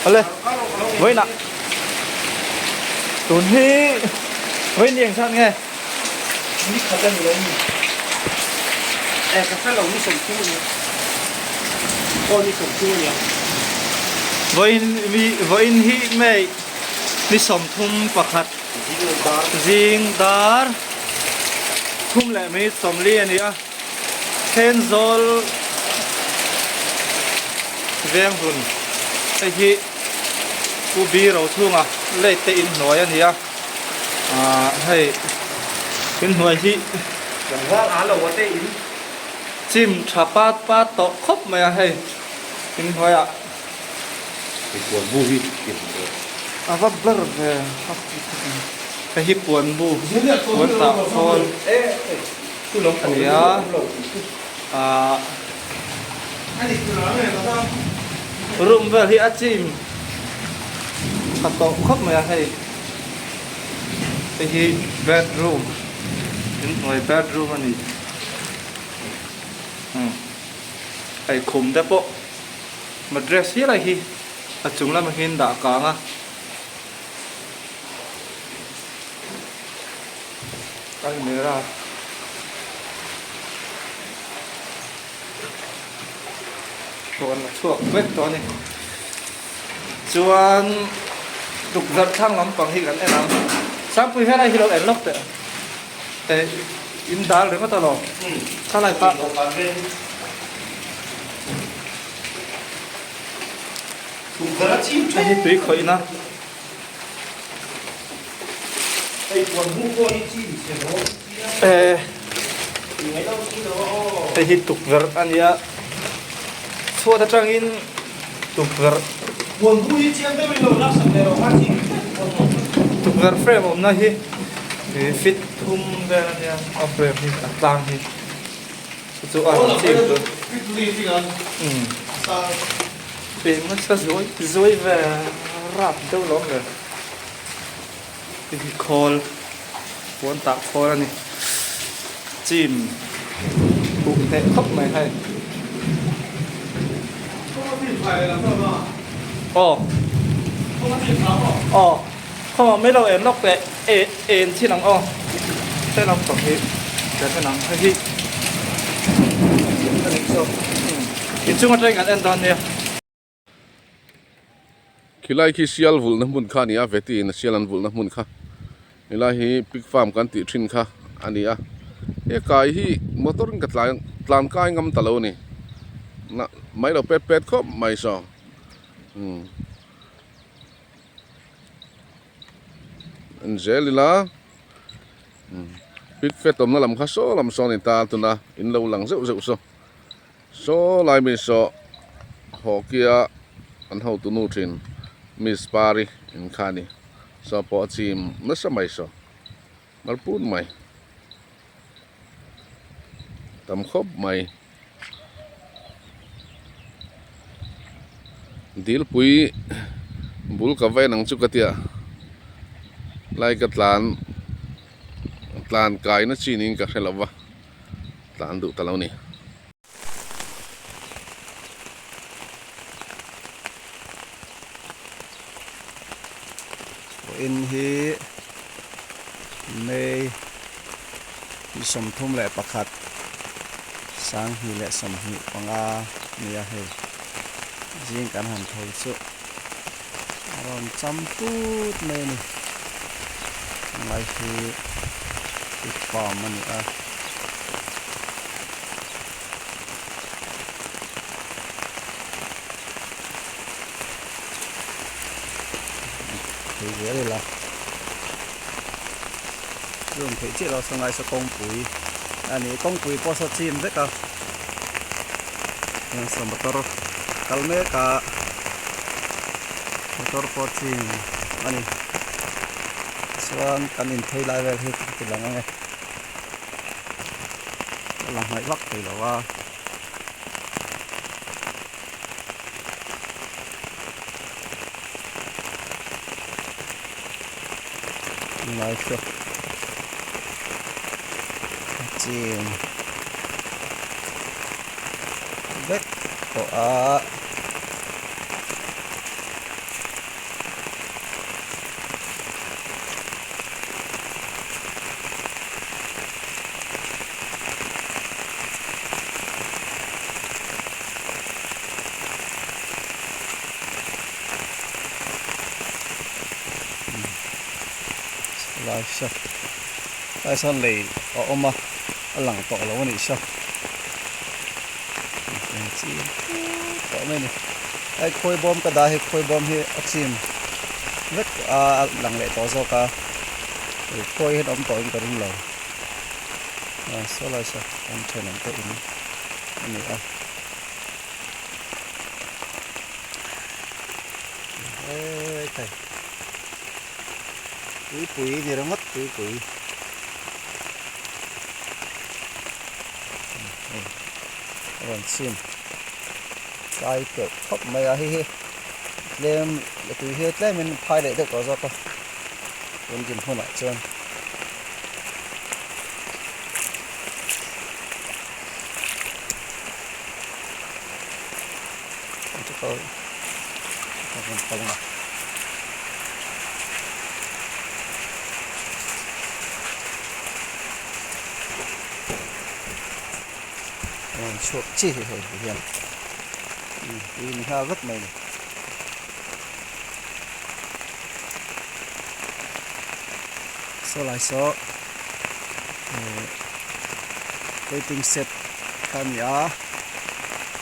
Awle vawiinah tun hi vawiin ni engzat nge? Ni khat a ni lo mi? E ka hre lo ni 30 a nia. Aw ni 30 a nia. Vawiin mi vawiin hi May ni 31 zing dar thum leh minute 40 a ni a. Thenzawl veng hun hei hi Pu Bi Rochhunga late te inhnuai a ni a ahh hei inhnuai hi chim tha pat pat tawh khawp mai a hei inhnuaiah a va ber ve hei hi puan bu puan tah khawl. A ni a, ahh room vel hi a chim tha tawh khawp mai a hei hei hi bedroom inhnuai bedroom a ni umm hei khum te pawh mattress hi lai hi a chung lamah hian dah kang a. Almira rawn la chhuak vek tawh a ni chuan tukverh thlang lampang hi kan en ang Sangpui helai hi lo en lawk teh eh in dal ringawt alawm khalai pah hei hi tui khawihna. Hei hi tukverh a nia chhuat atangin tukverh tukverh frame awmna hi feet thum vel a nia a frame hi a tlang hi chu chu a rawn chim chu umm nasa zuai zuai ve rap deuh lawm le. Hei hi khawl puan tah khawl a ni chim huh hneh khawp mai hei aw aw khawngah mai lo en lawk teh e en chin ang aw hei lampang hi kan en ang hei hi inchung atangin kan en dawn nia. Khilai khi sial vulhna hmun kha a ni a veti in sial an vulhna hmun kha helai hi pig farm kan tih thin kha a ni a he kai hi motor in ka tlai tlan kai ngam ta lo a ni nah mai lo pet pet khawp mai saw umm en zel ila umm pig fat awmna lam kha saw lam sawn a ni ta tuna in lo lang zeuh zeuh saw. Saw lai mi saw hockey-a an hotu nu thin Miss Pari in kha a ni. Saw pawh a chim nasa mai saw mar put mai tam khawp mai. Dilpui bul ka va en ang chu ka tia lai ka tlan tlan kaina chin in ka hre lo va. Tlan duh ta lo ni. Pawhin hi May ni 31 2025 nia hei zing kan han tho chu a rawn cham tut mai a ni tunlai hi pig farm a ni a. Thei zel ila room theih chiah lo sawngai saw kawngpui a ni kawngpui pawh saw chim vek a heng saw motor kal mek a motor pawh chim a ni chuan kan inphei lai vel hi ka ti lang ang e a la hnaih vak thei lo a. Ngai chu a chim vek tawh a. Lai saw lai sawn lei a awm a a lang tawh lo a nih saw chim tawh mai a ni hei khawi bawm ka dah hi khawi bawm hi a chim vek a lang leh tawh zawk a khawi hian awm tawh in ka ring lo a saw lai saw an thenawm te in a ni a. Tuipui ni ringawt tuipui hei a rawn chim kai keuh khawp mai a hei hi tlem tui hi tlemin phai leh deuh tawh zawk a tun din hunah chuan. Chhuak chi hi hei ti hian tui ni nghal vek mai a ni. Saw lai saw waiting shed kha a ni a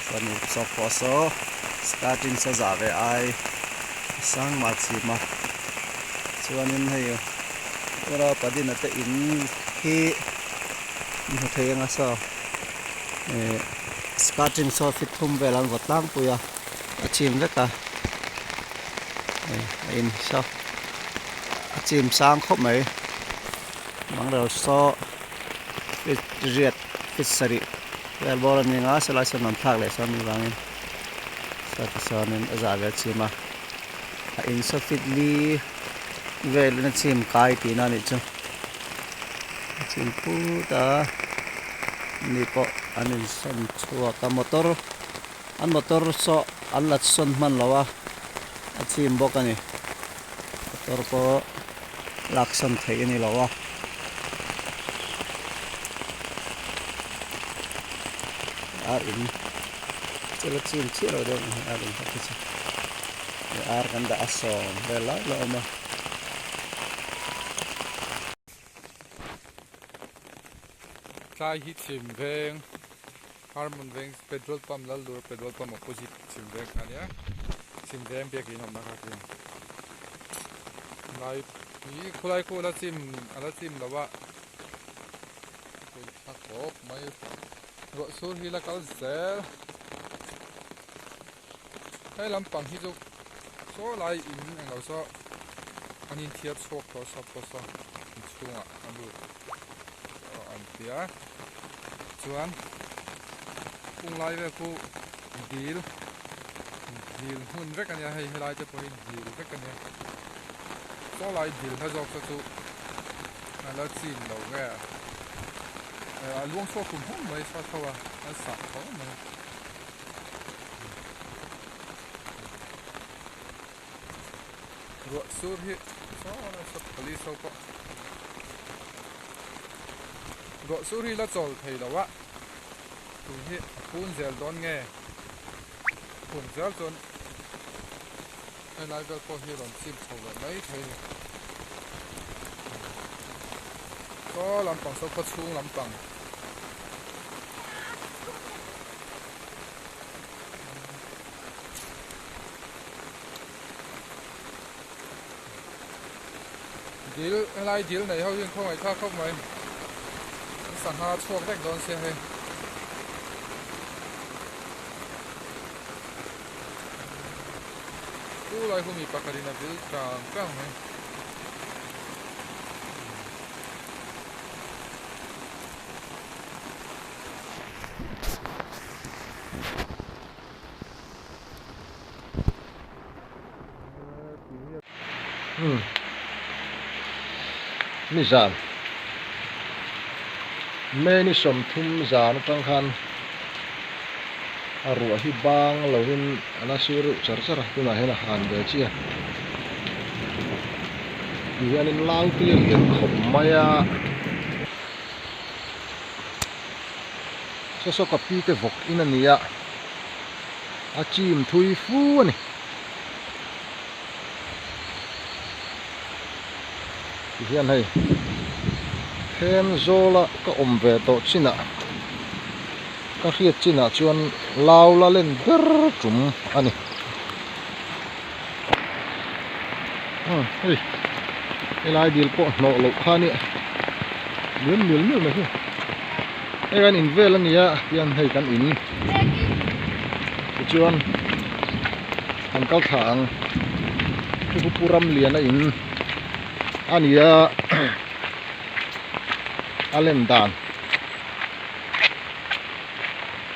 chuanin saw pawh saw starting saw zah ve ai a sang mah chhim a chuanin hei ura padina te in hi an hmu thei anga saw eh starting saw feet thum vel an vaw tlangpui a a chim vek a eh a in saw a chim sang khawp mai bangro saw feet riat feet sarih vel bawr a ni ang a sawlai sawn an thlak leh sawn avangin saw tichuanin a zah ve a chim a a in saw feet li velin a chim kai tihna a nih chu a chim phut a ni pawh an insawn chhuak a motor an motor saw an la sawn hman lo a a chim bawk a ni motor pawh laksawn theih a ni lo a. Ar in chu la chim chiah lo deuh a ar in kha chu ar kan dah a sawm vel lai la awm a. Tlai hi chim veng Harmon veng petrol pump Laldur petrol pump opposite chim veng kha ania chim veng biakin awmna kha khi lai hi khulai khu ala chim ala chim lo a a khawp mai ruah sur hi la kal zel hei lampang hi chu saw lai in englo saw an inthiar chhuak tawh sap tawh saw inchhungah a lut an ti a chuan kung lai vel khu dil dil hmun vek a nia hei helai te pawh hi dil vek a nia saw lai dil hla zawk te chu a la chin lo nge a luang chhuak kum hum mai sa tho a a sah tho mai. Ruah sur hi saw nasa police ho pawh ruah sur hi la chawl thei lo a tui hi a phun zel dawn nge phun zel chuan helai vel pawh hi rawn chim chho leh mai thei a ni saw lampang saw khaw chhung lampang. Dil helai dil nei ho hian khawngaih thlak khawp mai an sangha chhuak vek dawn sia hei chu lai hu mi pakhat in a vil tang tang mai. Nizan May ni 30 zan atang khan a ruah hi bang lovin a la sur reuh char char a tunah hian a han ve chiah a ti hianin lau tui a lian khawp mai a. Saw saw ka pi te vawk in a ni a, a chim thui fu a ni. Tihian hei Thenzawl a ka awm ve tawh chinah ka hriat chinah chuan lau la len ber tum a ni. Umm hei helai dil pawh hnawh loh kha nia mial mial mial mai hi hei kan in vel a nia tihian hei kan in tichuan kan kal thla ang chu pu pu Ramliana in a ni a a len dan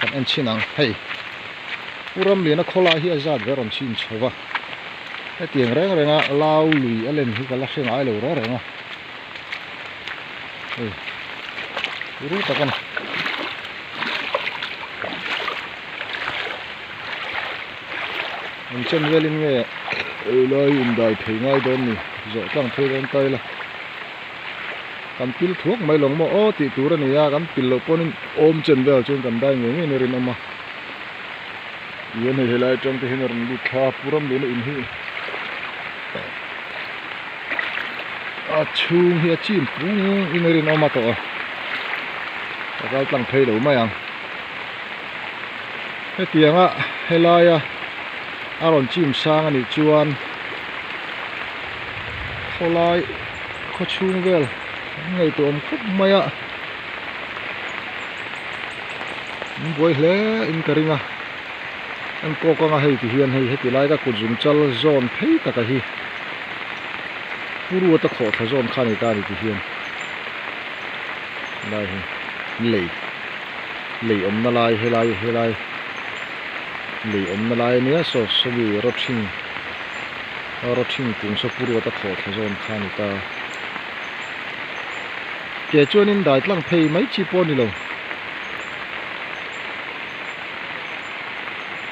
kan en chhin ang hei pu Ramliana khawlai hi a zat ve a rawn chhin chho va hetiang reng reng a lau lui a len hi ka la hre ngai lo reng reng a hei ru tak a ni. An chen velin nge eilai indai thei ngai dawn ni zawh tlang phei dawn ta ila kan pil thuak mai lawng maw aw tih tur a ni a kan pil loh pawhin awm chen vel chuan kan dai ngei ngei in a rinawm a tihian hei helai atang te hian a rawn lut thla a pu Ramliana in hi a chhung hi a chim pung in a rinawm a tawh a ka kal tlang phei lo mai ang. Hetianga helaia a rawn chim sang a nih chuan khawlai khaw chhung vel an ngaihtuah awm khawp mai a an buai hle in ka ring a an kawk anga hei ti hian hei heti lai ka kut zum chal zawn phei taka hi pu ruata khawhthla zawn kha a ni ta a ni ti hian helai hi lei. Lei awmna lai helai helai lei awmna lai ania saw sawmi rawthing rawthing kung saw pu ruata khawh thla zawn kha a ni ta ke chuanin dai tlang phei mai chi pawh a ni lo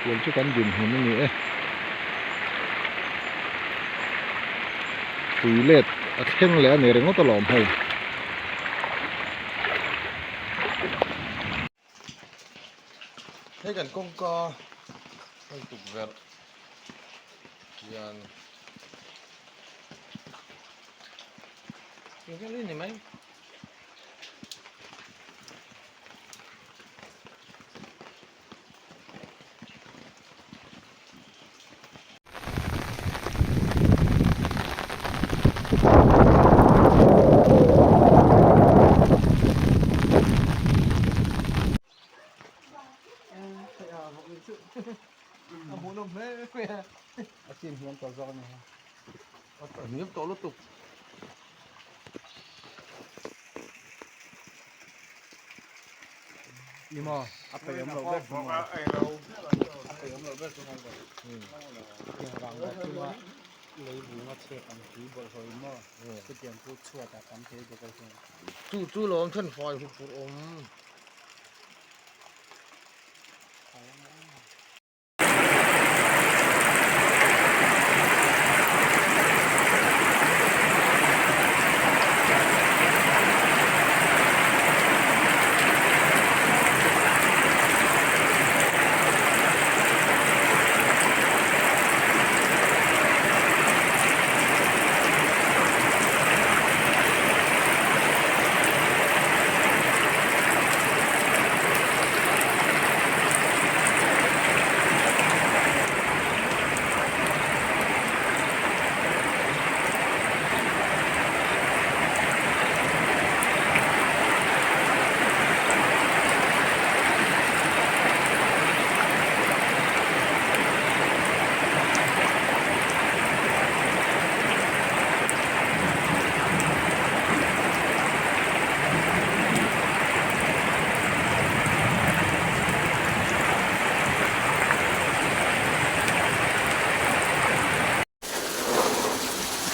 tiang chu kan dinhmun a ni e tui let a thleng leh a ni ringawt alawm hei. Hei kan kawngka hei tukverh hian ni mai. Chu chu lawm then fai hu pur awm.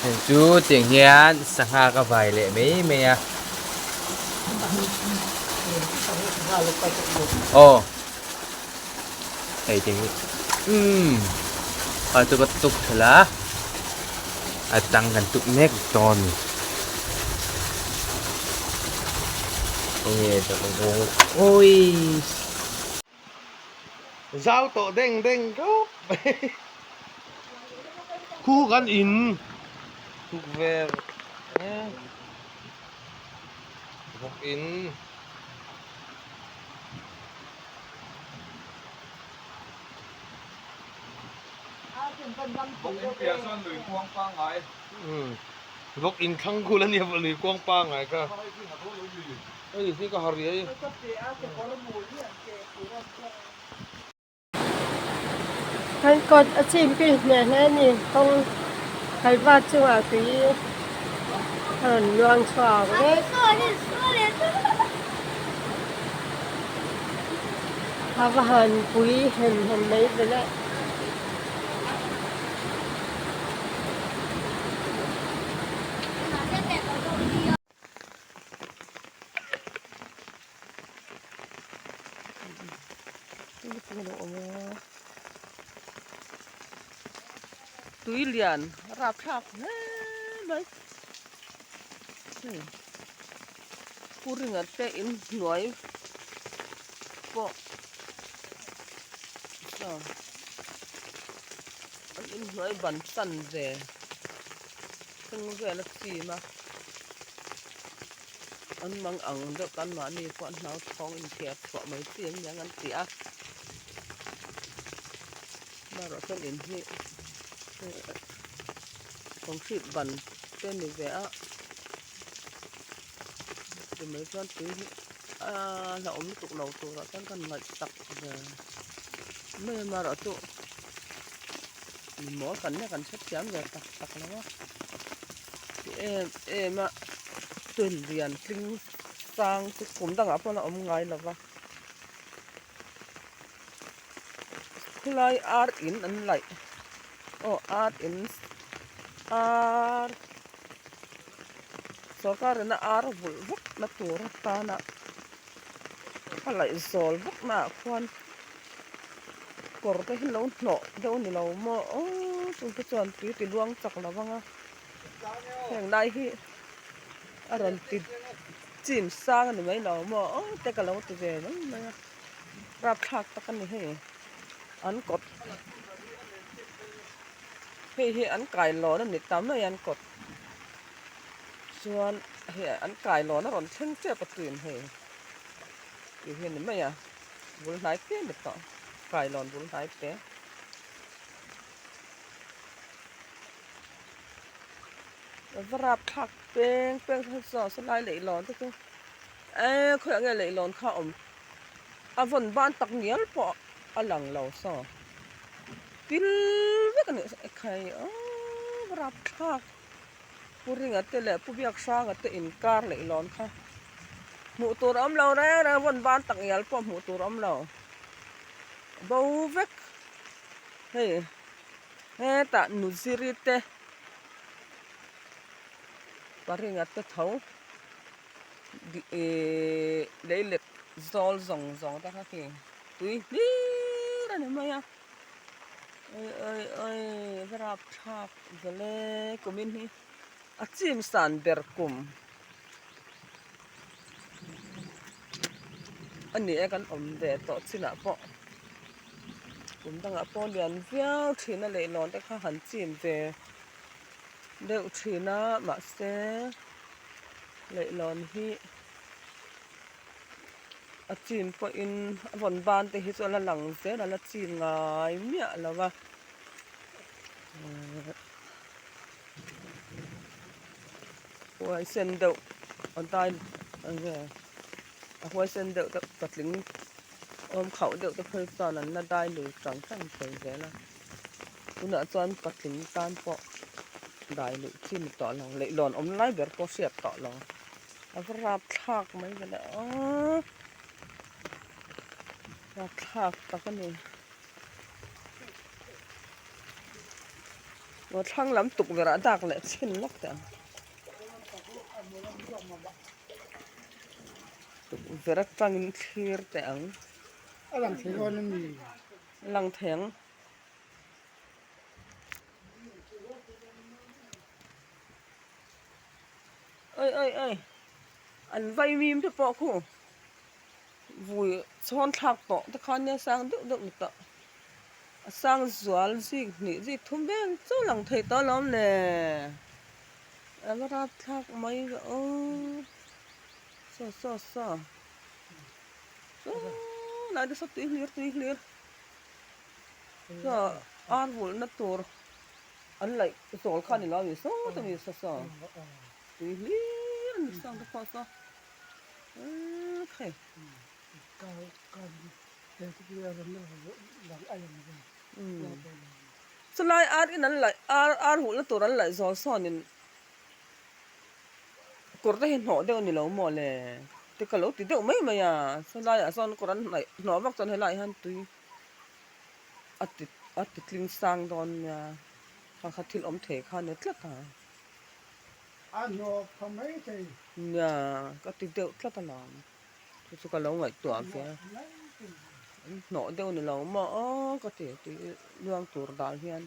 Hei chu tiang hian sangha ka vai leh mai mai a aw hei tiang hi umm a chu ka tuk thelh a a tang kan tuk mek dawn a ni enge awii. Zau tawh deng deng khawp mai. Khu kan in tukverh. Vawk in. Vawk in thlang khul a nia lui kuang pangngai kha. Hei hi ka ha riai. Kan kawt a chim pil hle hle a ni. Kawng kalva chungah tui a rawn luang chhuak vek. A va han pui hem hem mai vel e. Tui lian rapthlak hle mai hei pu ringa te in hnuai pawh aw an inhnuai ban chan ve thleng vel a chim a. An mang ang deuh kan mahni pawh an hlauthawng inthiar chhuah mai chi an ni ang an ti a. Marawh chuan in hi concrete ban te a ni ve a chumai chuan tui hi a hlauhawm lutuk lo turah chuan kan ngaih tak ve mai a marawh chu mi mawl kan nia kan hrethiam ve tak tak lo a. Ti em em a tun lian tling sang chu kum dangah pawh a awm ngai lo va khulai ar in an laih aw ar in ar sorkar in a ar vulh vek na tur atana a laih zawl vek naah khuan kawr te hi lo hnawh deuh a ni lo maw aw chung te chuan tui ti luang chak lo vang a heng lai hi a rawn ti chim sang a ni mai lo maw aw te ka lo ti ve mai mai a rapthlak tak a ni hei an kawt hei hi an kailawn a ni ta mai an kawt chuan hei an kailawn a rawn thleng tep a tuin hei tih hi a ni mai a. Bul hnai fe ni tawh kailawn bul hnai fe. Va rap thlak peng peng kha saw saw lai leihlawn te chu eee khawiah nge leihlawn kha a awm a vawn ban tak ngial pawh a lang lo saw pil vek a nih ekhai aww va rap thlak. Pu Ringa te leh Pu Biakhranga te inkar leihlawn kha hmuh tur a awm lo reng reng a, vawn ban tak ngial pawh hmuh tur a awm lo. Bo vek hei hetah Nuziri te Pa Ringa te tho ihh leilet zawl zawng zawng te kha khi tui hlir a ni mai a. Oi oi oi va rap thlak vele kumin hi a chim san ber kum a ni e kan awm ve tawh chinah pawh kum dangah pawh lian viau thin a leihlawn te kha han chim ve deuh thin a mahse leihlawn hi. A chin pawhin a vawn ban te hi chu a la lang zel a la chin ngai miah lo va huai sen deuh a dai enge a huai sen deuh te patling awm khauh deuh te phei chuan an la dai lui tang tang thei zel a tunah chuan patling tan pawh dai luih chi ni tawh lo leihlawn awm lai ber pawh hriat tawh lo. A va rapthlak mai vele aw rapthlak tak a ni aw thlang lam tukverh ah dak leh chhin lawk teh ang tukverh atangin thlir teh ang a lang thei dawn a ni a lang thei ang. Oi oi oi an vaimim te pawh khu vui chhawn thlak tawh te khan nia sang deuh deuh ni tawh a sang zual zik hnih zik thum vel chu lang thei tawh alawm le. A va rap thlak mai ve aw saw saw saw saw lai te saw tui hlir tui hlir saw ar vulhna tur an laih zawl kha a ni lo a ni saw te mi saw saw tui hlir a ni sang te pawh saw eee khai. Chulai ar in an laih ar ar hulhna tur an laih zawl sawnin kawr te hi hnawh deuh a ni lo maw le te ka lo ti deuh mai mai a chulaiah sawn kawr an hnaih hnawh vak chuan helaiah hian tui a ti a ti tling sang dawn nia kha kha thil awm thei kha a ni tlat a. Nia ka ti deuh tlat alawm. Chu chu ka lo ngaihtuah ve a, an hnawh deuh ni lo maw aw ka ti tih luang tur dan hian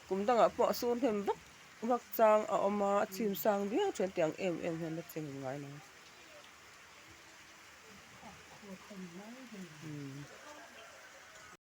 kum dangah pawh a sur hnem vak vak chang a awm a, a chim sang viau thin tiang em em hian a chim ngai lo.